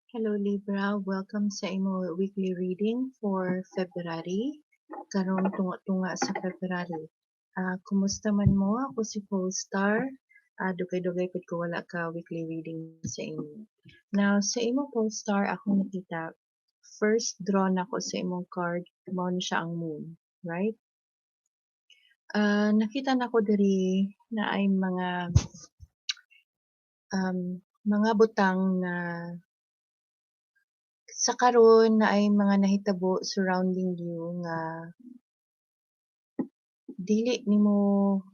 Hello Libra, welcome sa imo weekly reading for February. Karong tunga-tunga sa February. Kumusta man mo? Ako si Polestar. Dugay-dugay pud ko wala ka weekly reading sa inyo. Now, sa imo Polestar, akong nakita, first draw nako sa imong card, mao ni siya ang Moon, right? Nakita nako diri na ay mga butang na sa karon naay mga nahitabo surrounding you nga dili nimo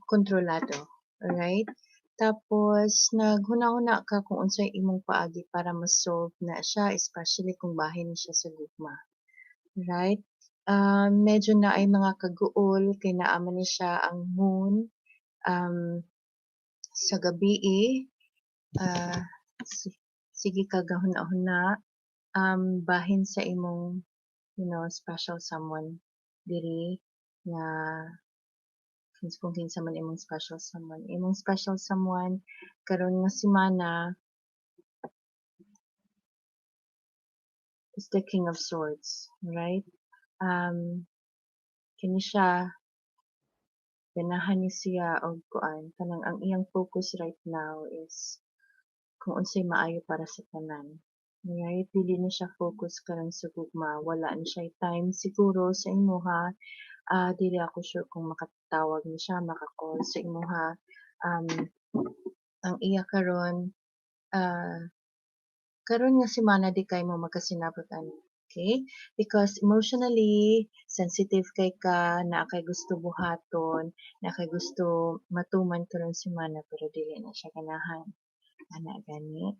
kontrolado, alright? Tapos naghuna-huna ka kung unsay imong paagi para ma-solve na siya, especially kung bahin siya sa gugma, right? Medyo naay mga kaguol kay naa man ni siya ang Moon sa gabii, sige ka gahuna-huna bahin sa imong special someone diri nga kung kinsa man imong special someone. Imong special someone karon nga semana is the King of Swords, right? Kini siya ganahan ni siya og kuan, kanang ang iyang focus right now is kung unsay maayo para sa tanan. Right? Dili ni siya focus karon sa gugma, wala ni siya time siguro sa imuha. Dili ako sure kung makatawag ni siya, maka-call sa imuha. Ang iya karon, karon nga semana di kay mo magkasinabot ani, okay? Because emotionally sensitive kay ka, naa kay gusto buhaton, naa kay gusto matuman karon semana pero dili na siya ganahan, ana gani.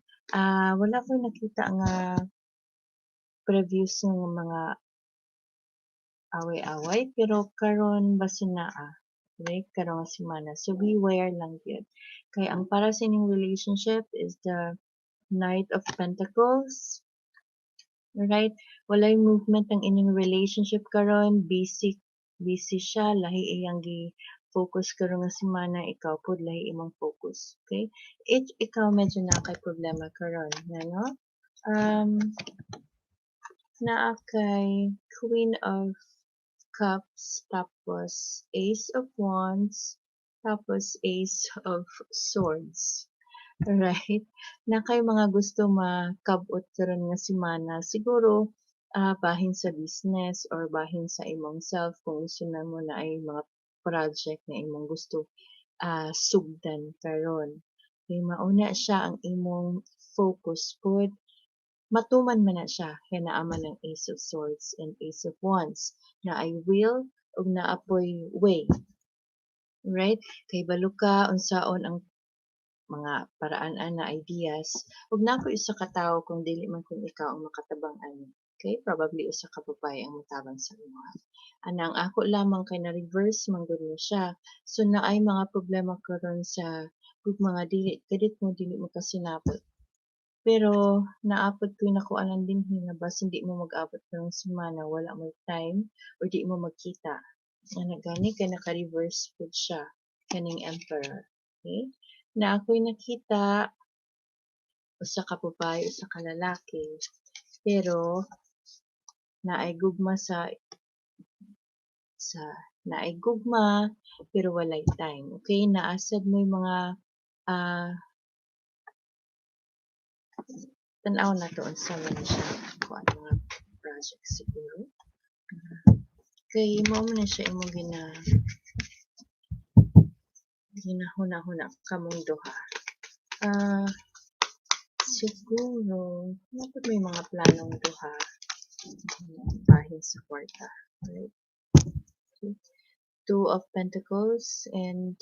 Wala koy nakita nga previous nga mga away-away pero karon basin naa, right, karon nga semana. So beware lang gyud. Kay ang para sa inyong relationship is the Knight of Pentacles. Right? Walay movement ang inyong relationship karon, busy busy siya, lahi iyang gi-focus karon nga semana, ikaw pod lahi imong focus, okay? Ikaw medyo naa kay problema karon, ngano? Naa kay Queen of Cups, tapos Ace of Wands, tapos Ace of Swords. Right? Naa kay mga gusto makab-ot karon nga semana, siguro bahin sa business or bahin sa imong self kung gusto namo naay mga project nga imong gusto sugdan karon. Kay mao na siya ang imong focus pod. Matuman man na siya kay naa man ang Ace of Swords and Ace of Wands, naay will ug naa poy way. Right? Kay balo ka unsaon ang mga paraan ana, ideas ug naa poy usa ka tawo kung dili man kun ikaw ang makatabang ani. Okay? Probably usa ka babaye ang motabang sa imuha. Ana ang ako lamang kay na-reverse man gud ni siya. So naay mga problema karon sa gugma nga dili kadit mo dili mo kasinabot. Pero naa pod ko'y nakuanan dinhi nga basin di mo mag-abot karong semana, wala mo'y time or di mo magkita. Ana gani kay naka-reverse pud siya kaning Emperor. Okay? Naa ko'y nakita usa ka babaye, usa ka lalaki, pero naay gugma sa naay gugma pero walay time. Okay, naa sad mo'y mga tan-aw nato unsa man siya kuan, mga project siguro. Kay mao man na siya imong ginahuna-huna kamong duha. Siguro naa pod may mga planong duha bahin sa kwarta, right? Okay. Two of Pentacles and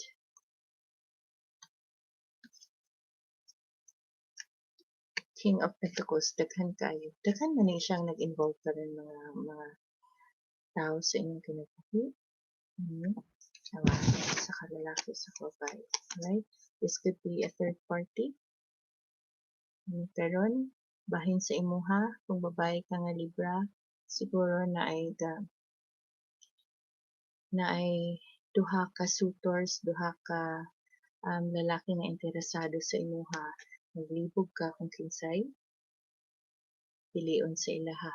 King of Pentacles, daghan kaayo. Daghan man ni siyang nag-involve karon mga tao sa inyong kinabuhi. Sa ka lalaki, sa babaye, right? This could be a third party. Karon bahin sa imuha kung babaye ka nga Libra, siguro naay duha ka suitors, duha ka lalaki nga interesado sa imuha. Naglibog ka kung kinsay Pilion sa ilaha.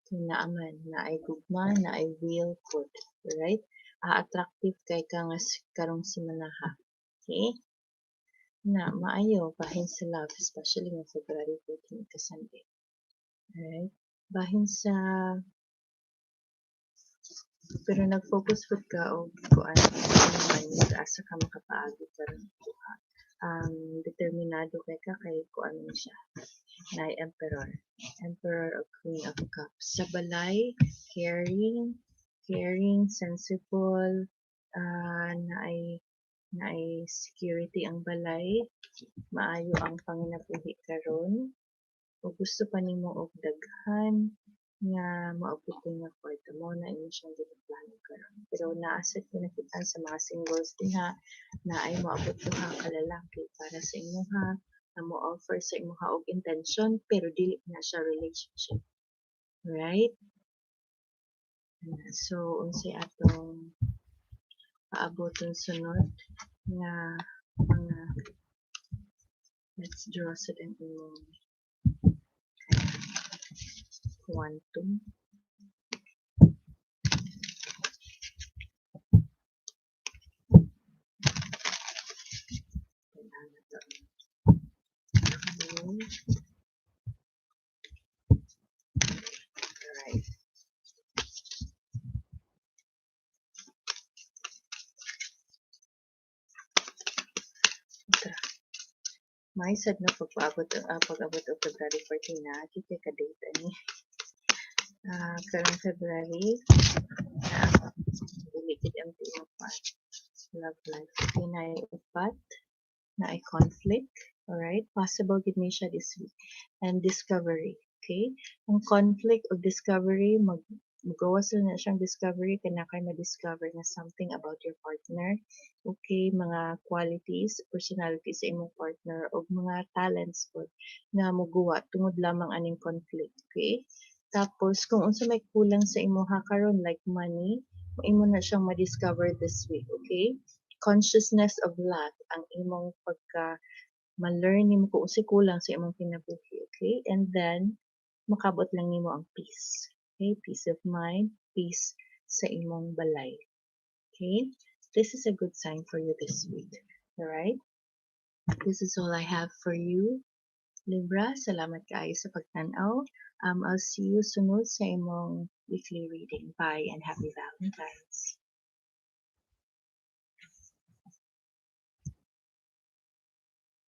Kung naa man, naay gugma, naay will pud, right? Attractive kay ka nga karong semanaha. Okay? Na maayo bahin sa love, especially nga February 14 ka Sunday. Alright? Bahin sa pero nag-focus pud ka og kuan money, asa ka makapaagi karon kuha. Determinado kay ka kay kuan man siya. Naay Emperor. Emperor or Queen of Cups. Sa balay, caring, caring, sensible, naay security ang balay, maayo ang panginabuhi karon. O gusto pa nimo og daghan nga moabot nga kwarta, mao na imo siyang ginaplano karon. Pero naa sad ko nakita sa mga singles dinha naay moabot duha ka lalaki para sa imuha na mo-offer sa imuha og intention, pero dili na siya relationship. Right? So unsay atong paaboton sunod nga mga, let's draw sa ang imong kanang quantum. Kailangan to. Okay. Alright. Tara. May sad no pagpaabot pag-abot og February 14 na kita ka date ani. Karong February na dili gid ang imong love life. Okay, naay upat, naay conflict, alright? Possible gid ni siya this week. And discovery, okay? Ang conflict of discovery, mag magawas na siyang discovery kay naa kay ma-discover na something about your partner. Okay, mga qualities, personality sa imong partner og mga talents pod nga moguwa tungod lamang aning conflict, okay? Tapos kung unsa may kulang sa imuha karon, like money, imo na siyang ma-discover this week, okay? Consciousness of lack ang imong pagka ma-learn nimo kung unsay kulang sa imong kinabuhi, okay? And then makabot lang nimo ang peace. Okay, peace of mind, peace sa imong balay. Okay? This is a good sign for you this week. All right? This is all I have for you, Libra. Salamat kaayo sa pagtan-aw. I'll see you sunod sa imong weekly reading. Bye and happy Valentine's.